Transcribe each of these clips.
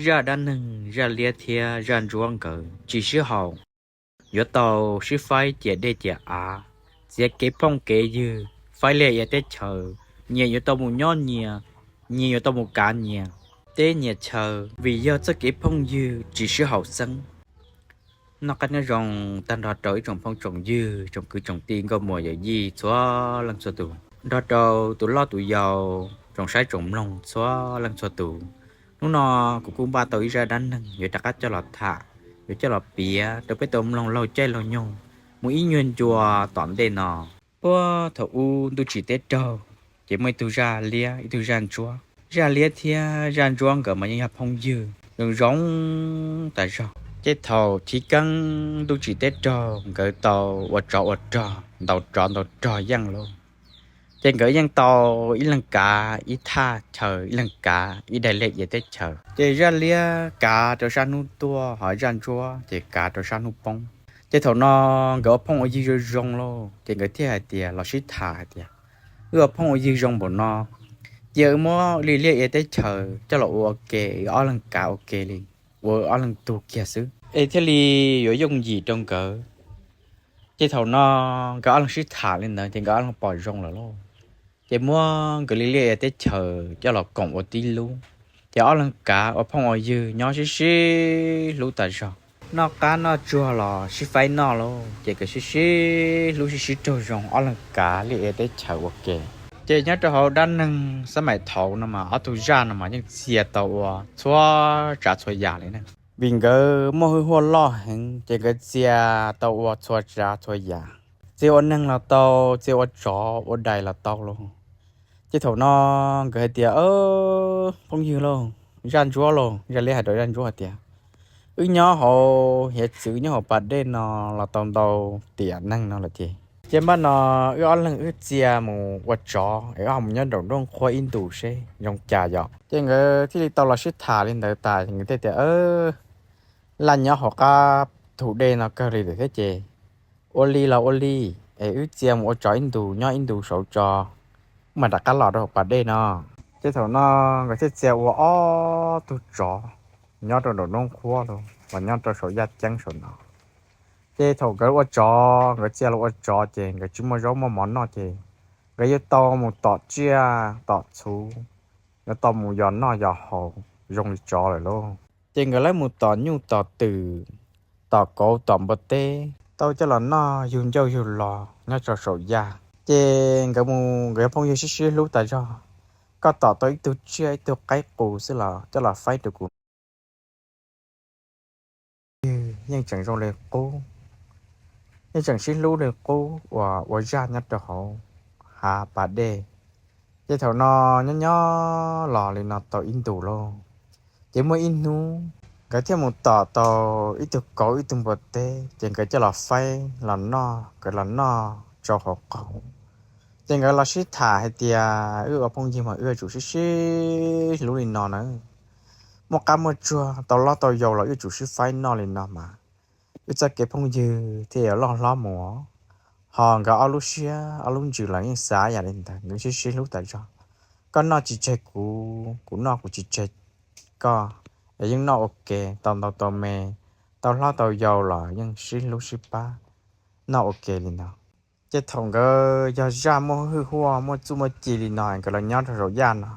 Zaj dab neeg Zaj Liab thiab Zaj Ntsuab nkawd tsis sib haum, yuav tau sib faib ciam dej ciam av, txiav kev phooj kev ywg, faib liaj ia teb chaws, nyias yuav tau mus nyob nyias, nyias yuav tau mus kav nyias teb nyias chaw vim yog txoj kev phooj ywg tsis sib haum xeeb. Noj qab nyob zoo tag nrho rau ib tsoom phooj tsoom ywg, tsoom kwv tsoom tij, nkauj muam yawm yij txhua leej txhua tus, nrog rau tus loj tus yau, tsoom saib tsoom mloog txhua leej txhua tus. Hnub no kuv kuj npaj tau ib zaj dab neeg yuav rov qab coj los tham, yuav coj los piav rau peb tau mloog laug caij laug nyoog mus ib nyuag ncua tom ntej no. Puag thaum ub ntuj tsim teb raug, ces muaj ib tug Zaj Liab ib tug Zaj Ntsuab. Zaj Liab thiab Zaj Ntsuab nkawd mas yeej yog phooj ywg zoo zoo tas zog. Ces thaum chiv keeb ntuj tsim teb raug nkawd tau ua tsov ua rog, ntaus tsov ntaus rog yeej lauj. Ces nkawd yeej tau ib leeg kav ib thaj chaw, ib leeg kav ib daim liaj ia teb chaws. Ces Zaj Liab kav rau sab hnub tuaj, ho Zaj Ntsuab ces kav rau sab hnub poob. Ces thaum no nkawd ua phooj ua ywg zoo zoo lauj, ces nkawd thiaj hais tias, los sib tham hais tias, wb ua phooj ua ywg zoo npaum no, cia wb muab li liaj ia teb chaws coj los ua ua ke, ob leeg kav ua ke li, ua ob leeg tug kiag xwb es thiaj li yuav yooj yim rau nkawd. Ces thaum no nkawd ob leeg sib tham li ntawd ces nkawd ob leeg pom zoo lawm lauj. Ces muab nkawd li liaj ia teb chaws coj los koom ua tib lub, ces ob leeg kav ua phooj ua ywg nyob sib sib hlub tas zog. Noj qab noj tsuag los sib faib noj lauj, ces nkawd sib sib hlub sib sib raug zoo, ob leeg kav liaj ia teb chaws ua ke. Ces nyob rau hauv dab neeg xab maim thaud no mas ob tug Zaj no mas yeej txia tau ua txhua tsav txhua yam li ne, vim nkawd muaj hwj huaj loj heev, ces nkawd txia tau ua txhua tsav txhua yam, txia ua neeg los tau, txia ua tsov ua dais los tau lauj. Ces thaum no nkawd hais tias, phooj ywg lauj, Zaj Ntsuab lauj, Zaj Liab hais rau Zaj Ntsuab hais tias, wb nyob hauv hiav txwv nyob hauv pas dej no los tau ntau tiam neeg no lawm ces, ces npaj no wb ob leeg wb txia mus ua tsov es wb ho mus nyob nraum nruab nqhuab ib ntus seb zoo cas yom. Ces nkawd thiaj li tau los sib tham li ntawd tas, nkawd thiaj tias, laj nyob hauv qab thum dej no kawg li lawm thiab ces, ua li los ua li, es wb txia mus ua tsov ib ntus nyob ib ntus saud tso, mam rov qab los rau hauv pas dej no. Ces thaum no nkawd thiaj txia ua ob tug tsov nyob rau nraum nruab nqhuab los nyob rau saum yaj ceeb saum no. Ces thaum nkawd ua tsov, nkawd txia los ua tsov ces nkawd tsis muaj zaub muaj mov noj ces nkawd yuav tau mus tom tsiaj tom txhu, yuav tau mus yos noj yos haus zoo li tsov lawm lauj. Ces nkawd lawv mus tom nyuj tom twm, tom kauv tom npua teb, tau coj los noj yug ncauj yug lo nyob rau saum yaj. Ces nkawd mus nkawd yog phooj ywg sib sib hlub tas zog, koj tom tau ib tug tsiaj ib tug qaib qus xwb los coj los faib rau kuv. Yeej tseem zoo li qub, yeej tseem sib hlub li qub uas ua zaj nyob rau hauv hav pas dej. Ces thaum no nyob nyob los li no tau ib ntus lauj, ces muaj ib hnub nkawd thiaj mus tom tau ib tug kauv ib tug npua teb, ces nkawd coj los faib los noj, nkawd los noj tsau hauv qaum. Ces nkawd los sib tham hais tias, wb ua phooj ywg mas wb yuav tsum sib sib hlub li no na, muaj qab muaj tsuag tau hlob tau yau los wb yuav tsum sib faib noj li no mas wb txoj kev phooj ywg thiaj yuav loj hlob mus. Ho nkawd ob lub siab ob lub ntsws los yeej xav yam li ntawd, nkawd sib sib hlub tas zog. Koj noj tsis tseg kuv, kuv noj kuv tsis tseg koj, es yeej noj ua ke tau ntau tau me, tau hlob tau yau los yeej sib hlub sib pab noj ua ke li no. Ces thaum nkawd yog zaj muaj hwj huaj muaj txuj muaj ci li no nkawd los nyob rau saum yaj no,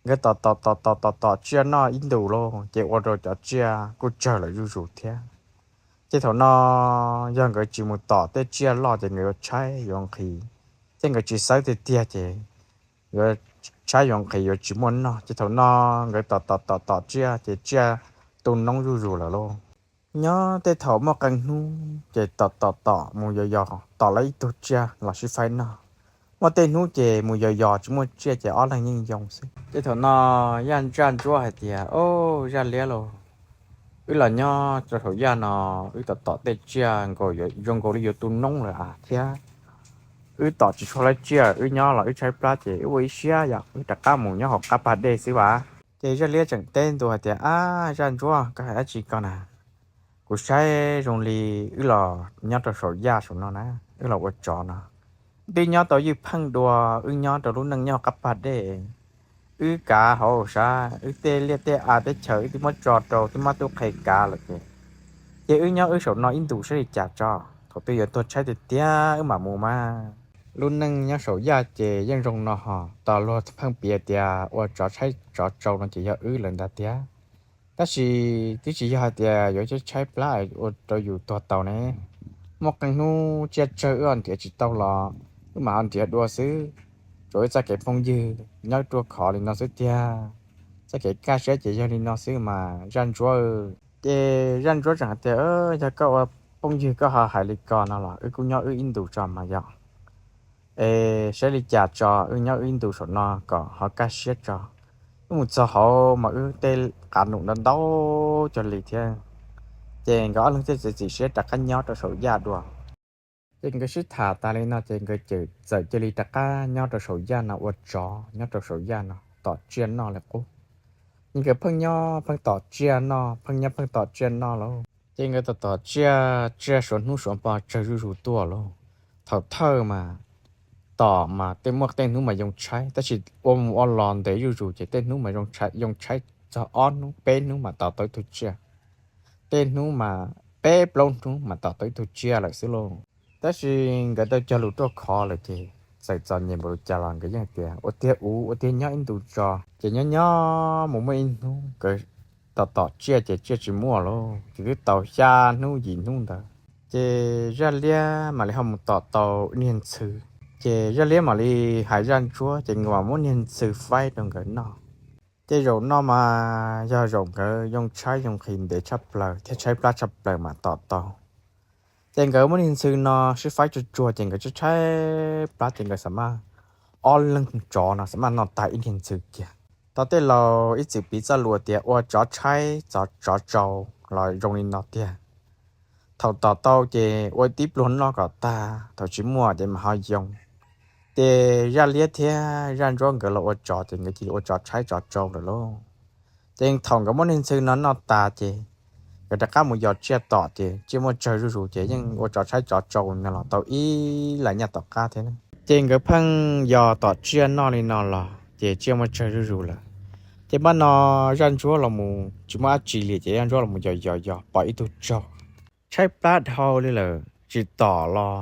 nkawd tom tom tom tom tom tom tsiaj noj ib ntus lauj, ces ua rau cov tsiaj kuj tsawg lawm zuj zus thiab. Ces thaum no yog nkawd tsis mus tom tej tsiaj loj ces nkawd yuav tshaib yuav nqhis, ces nkawd tsis xawb tiag tiag ces yuav tshaib yuav nqhis yuav tsis muaj noj. Ces thaum no nkawd tom tom tom tom tsiaj ces tsiaj tu noob zuj zus lawm lauj. Nyob tej thaum muaj qee hnub ces tom tom tom mus yos yos tom lawv ib tug tsiaj los sib faib noj. Muaj tej hnub ces mus yos yos tsis muaj tsiaj ces ob leeg yeej yoo xwb. Ces thaum no Zaj Ntsuab hais tias, o, Zaj Liab lauj, wb los nyob rau saum yaj no, wb tom tom tej tsiaj nkaus zoo nkaus li yuav tu noob lawm thiab. Wb tom tsis tshua lawv tsiaj, wb nyob los wb tshaib plab ces wb ua ib siab yom, wb rov qab mus nyob hauv qab pas dej xwb vas. Ces Zaj Liab tseem teb ntua hais tias, ab, Zaj Ntsuab, koj hais dab tsi ko na? Kuv saib zoo li wb los nyob rau saum yaj saum no na, wb los ua tsov no, twb nyob tau ywj pheej dua, wb nyob rau lub neej nyob hauv qab pas dej, wb kav hauv sav, wb tej liaj tej av teb chaws wb twb muab tso rau tub mab tub qhe kav lawm ces, ces wb nyob wb saum no ib ntus saib li cas tso, thaum twg yuav tuag tshaib tiag tiag wb mam mus mas. Lub neej nyob saum yaj ces yeej zoo no hos, tos luag pheej piav tias ua tsov tshaib tsov tsau no ces yog wb lawm ntag tiag. Tab sis twb tsis yog hais tias yuav tshaib plab ua rau yus tuag tau ne. Muaj qee hnub tsiaj tsawg wb ho nrhiav tsis tau los wb mam ho nrhiav dua xwb. Tsuas wb txoj kev phooj ywg nyob ruaj khov li no xwb tiag. Txoj kev kaj siab ces yog li no xwb mas Zaj Ntsuab. Ces Zaj Ntsuab tseem hais tias, Yog koj ua phooj ywg koj ho hais li ko no los wb kuj nyob wb ib ntus tso mas yog. Es saib li cas tso, wb nyob wb ib ntus saum no kom ho kaj siab tso. Wb mus txog hauv mas wb tej qav num ntau ntau cog li thiab. Ces nkawd ob leeg thiaj txiav txim siab rov qab nyob rau saum yaj dua. Ces nkawd sib tham tas li no ces nkawd txawm cia li rov qab nyob rau saum yaj no ua tsov nyob rau saum yaj no tom tsiaj noj li qub. Ces nkawd pheej nyob pheej tom tsiaj noj, pheej nyob pheej tom tsiaj noj lauj. Ces nkawd tom tom tsiaj, tsiaj suav hnub suav npo tsawg zuj zus tuaj lauj. Thaum thawj mas tom mas tej muaj tej hnub mas yoo tshaib, tab sis ua mus ua los ntev zuj zus ces tej hnub mas yoo tshaib txog ob hnub peb hnub mas tom tau ib tug tsiaj. Tej hnub mas peb plaub hnub mas tom tau ib tug tsiaj lawm xwb lauj. Tab sis nkawd tau cog lus ruaj khov lawm ces txawm txom nyem npaum li cas los nkawd yeej tias ua tiag ua tiag nyob ib ntus tso. Ces nyob nyob mus muaj ib hnub nkawd tom tom tsiaj ces tsiaj tsis muaj lauj, ces twb tau xya hnub yim hnub ntawd ces Zaj Liab mam li ho mus tom tau niag ntxhw. Ces Zaj Liab mam li hais Zaj Ntsuab ces nkawd mam muab niag ntxhw faib rau nkawd noj. Ces zaum no mas yog zaum nkawd yoo tshaib yoo nqhis ntev tshaj plaws thiab tshaib plab tshaj plaws mas tom tau. Ces nkawd muab niag ntxhw no sib faib tsuag tsuag ces nkawd tshaib tshaib plab ces nkawd xav mas ob leeg tsov no xav mas noj tag ib niag ntxhw kiag. Tau tej laus ib txwm piv txoj lus tias ua tsov tshaib tsov tsau los zoo li no tiag. Thaum tom tau ces ua tib pluag noj kom tag, thaum tsis muaj ces mam ho yoo. Ces Zaj Liab thiab Zaj Ntsuab nkawd los ua tsov ces nkawd cia li ua tsov tshaib tsov tsau lawm lauj. Ces thaum nkawd muab niag ntxhw no noj tas ces nkawd rov qab mus yos tsiaj tom ces tsiaj muaj tsawg zuj zus ces yeej ua tsov tshaib tsov tsau no los tau ib las nyaj tom qab thiab. Ces nkawd pheej yos tom tsiaj noj li no los ces tsiaj muaj tsawg zuj zus lawm. Ces npaj no Zaj Ntsuab los mus tsis muaj dab tsi li ces Zaj Ntsuab los mus yos yos yos pom ib tug tsaug tshaib plab dhau li lawm tsis tom los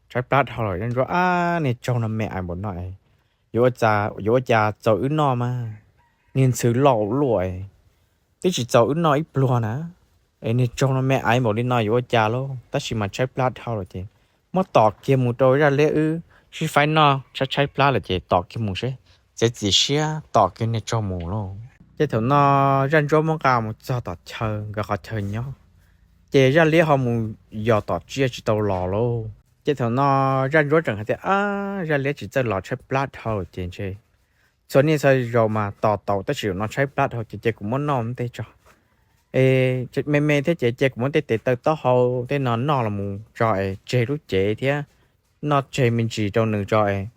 tshaib plab dhau lawm. Zaj Ntsuab, Ab, niag tsaug no me ais npaum no es yuav ua cas txaus wb noj mas? Niag ntxhw loj ua luaj es twb tsis txaus wb noj ib pluag na, es niag tsaug no me ais npaum li no yuav ua cas lauj? Tab sis mas tshaib plab dhau lawm ces muab tom kiag mus rau Zaj Liab wb sib faib noj tshaib tshaib plab lawm ces tom kiag mus seb, txiav txim siab tom kiag niag tsaug mus lauj. Ces thaum no Zaj Ntsuab muab nqa mus txog tom chaw nkawd qhov chaw nyob, ces Zaj Liab ho mus yos tom tsiaj tsis tau los lauj. Ces thaum no Zaj Ntsuab tseem hais tias, Ab, Zaj Liab tsis txawj los tshaib plab dhau ces ntshe txhua niaj txhua zaus mas tos tau tab sis zaum no tshaib plab dhau ces cia kuv muab noj ua ntej tso. Es me me thiab ces cia kuv muab tej tes taw taub hau tej no noj los mus tso es tseg lub cev thiab noj tseg me ntsis rau nws tso es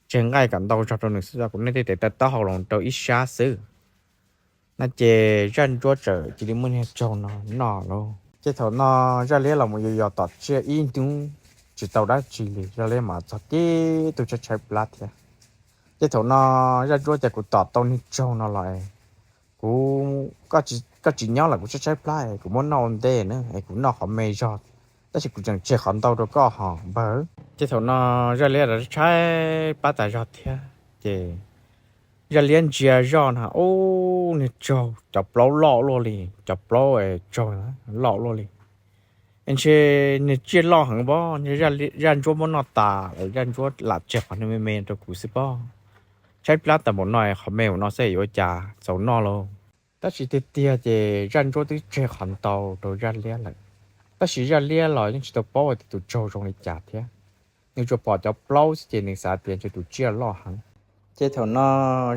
tseg nqaij kom ntau zog rau nws xwb tso, kuv noj tej tes taw taub hau los rau ib sab xwb. No ces Zaj Ntsuab txawm cia li muab niag tsaug no noj lauj. Ces thaum no Zaj Liab los mus yos yos tom tsiaj ib hnub tsis tau dab tsi li, Zaj Liab mas txog tib tug tshaib tshaib plab thiab. Ces thaum no Zaj Ntsuab, Cas kuv tom tau niag tsaug no los es kuv, koj tsis nyob lawm kuv tshaib tshaib plab es kuv muab noj ua ntej na es kuv noj qhov me zog, tab sis kuv tseem tseg qhov ntau rau koj hos npawg. Ces thaum no Zaj Liab los tshaib plab tas zog thiab ces Zaj Liab ntsia zoj no, ub, niag tsaug cov plaub loj luaj li, cov plaub tsaug loj luaj li. Ntshe niag tsiaj loj heev pob, Zaj Ntsuab muab noj tas, Zaj Ntsuab lam tseg qhov me me rau kuv xwb pob. Tshaib plab tas npaum no, qhov me npaum no xwb yuav ua cas txaus noj lauj? Tab sis tiag tiag ces Zaj Ntsuab twb tseg qhov ntau rau Zaj Liab lawm, tab sis Zaj Liab los yeej tsis tau paub tias tus tsaug zoo li cas thiab. Nws tsuas pom cov plaub xwb ces nws xav tias ntshe tus tsiaj loj heev. Ces thaum no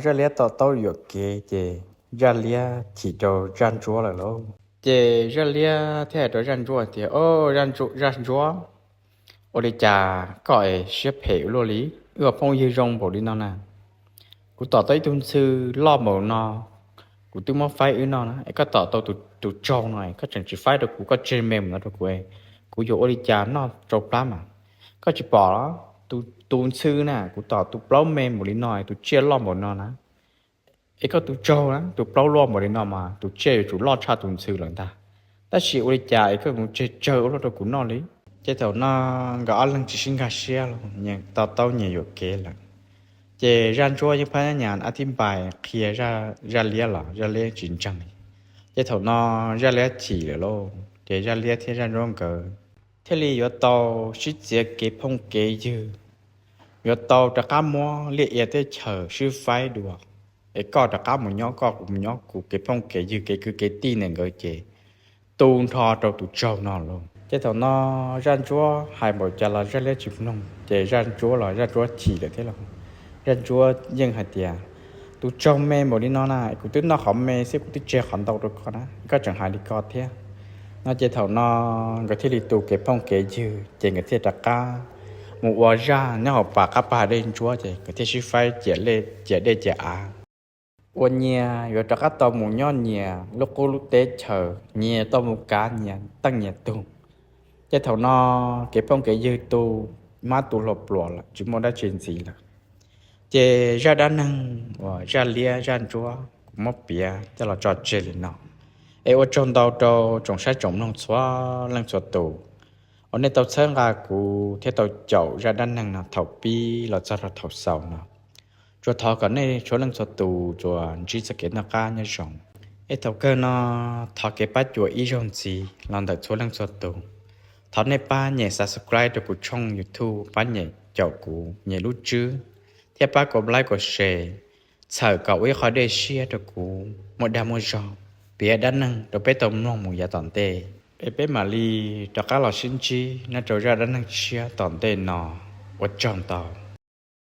Zaj Liab to taub yuam kev ces Zaj Liab chim rau Zaj Ntsuab lawm lauj. Ces Zaj Liab thiaj hais rau Zaj Ntsuab tias, Zaj Ntsuab, ua li cas koj es siab phem ua luaj li? Wb ua phooj ywg zoo npaum li no na. Kuv tom tau ib tug ntxhw loj npaum no, kuv twb muab faib wb noj na, es koj tom tau tus tsaug no koj tseem tsis faib rau kuv, koj tseg me mus no rau kuv, kuv yuav ua li cas noj tsau plab mas? Koj tsis pom los, tus ntxhw na, kuv tom tus plaub me npaum li no, tus tsiaj loj npaum no na, Es koj tus tsaug na, tus plaub luaj npaum li no mas tus tsiaj yuav tsum loj tshaj tus ntxhw lawm ntag. Tab sis ua li cas es koj mus tseg tsawg ua luaj rau kuv noj li? Ces thaum no nkawd ob leeg tsis sib nkag siab los nyias to taub nyias yuam kev lawm. Ces Zaj Ntsuab yeej phab nyas ab thib npais qhia Zaj Liab los Zaj Liab tsis ntseeg. Ces thaum no Zaj Liab chim lawm lauj, ces Zaj Liab thiab Zaj Ntsuab nkawd thiaj li yuav tau sib txiav kev phooj kev ywg, yuav tau rov qab muab liaj ia teb chaws sib faib dua. Es koj rov qab mus nyob koj, kuv mus nyob kuv, kev phooj kev ywg kev kwv kev tij ntawm nkawd ces tu nrho rau tus tsaug no lauj. Ces thaum no Zaj Ntsuab hais npaum cas los Zaj Liab tsis mloog, ces Zaj Ntsuab los Zaj Ntsuab chim lawm thiab lauj. Zaj Ntsuab yeej hais tias, tus tsaug me npaum li no na, kuv twb noj qhov me xwb kuv twb tseg qhov ntau rau koj na, koj tseem hais li ko thiab. No ces thaum no nkawd thiaj li tu kev phooj kev ywg ces nkawd thiaj rov qab mus ua zaj nyob hauv pas qab pas dej ntsuab ces nkawd thiaj sib faib ciam dej ciam av, ua nyias yuav rov qab tau mus nyob nyias lub qub lub teb chaws, nyias tau mus kav nyias teej nyias tug. Ces thaum no kev phooj kev ywg tu mab tu hluas pluas lawm tsis muaj dab tsi ntxiv lawm. Ces zaj dab neeg uas Zaj Liab Zaj Ntsuab kuv muab piav coj los tso tseg li no. Es ua tsaug ntau rau tsoom saib tsoom mloog txhua leej txhua tus uas nej tau txhawb nqa kuv thiab tau caum zaj dab neeg no thaum pib los txog rau thaum xaus no. Tsuas thov kom nej txhua leej txhua tus tsuas ntsib txoj kev noj qab nyob zoo. Es thaum kawg no thov kev pab cuam ib zaug ntxiv los ntawm txhua leej txhua tus. Thov nej pab nyem subscribe rau kuv tshooj YouTube, pab nyem caum kuv, nyem lub tswb, thiab pab kom like kom share, txhawm kom ua ib qho dej siab rau kuv muaj dag muaj zog piav dab neeg rau peb tau mloog mus yav tom ntej. Es peb mam li rov qab los sib ntsib nyob rau zaj dab neeg tshiab tom ntej no. Ua tsaug ntau.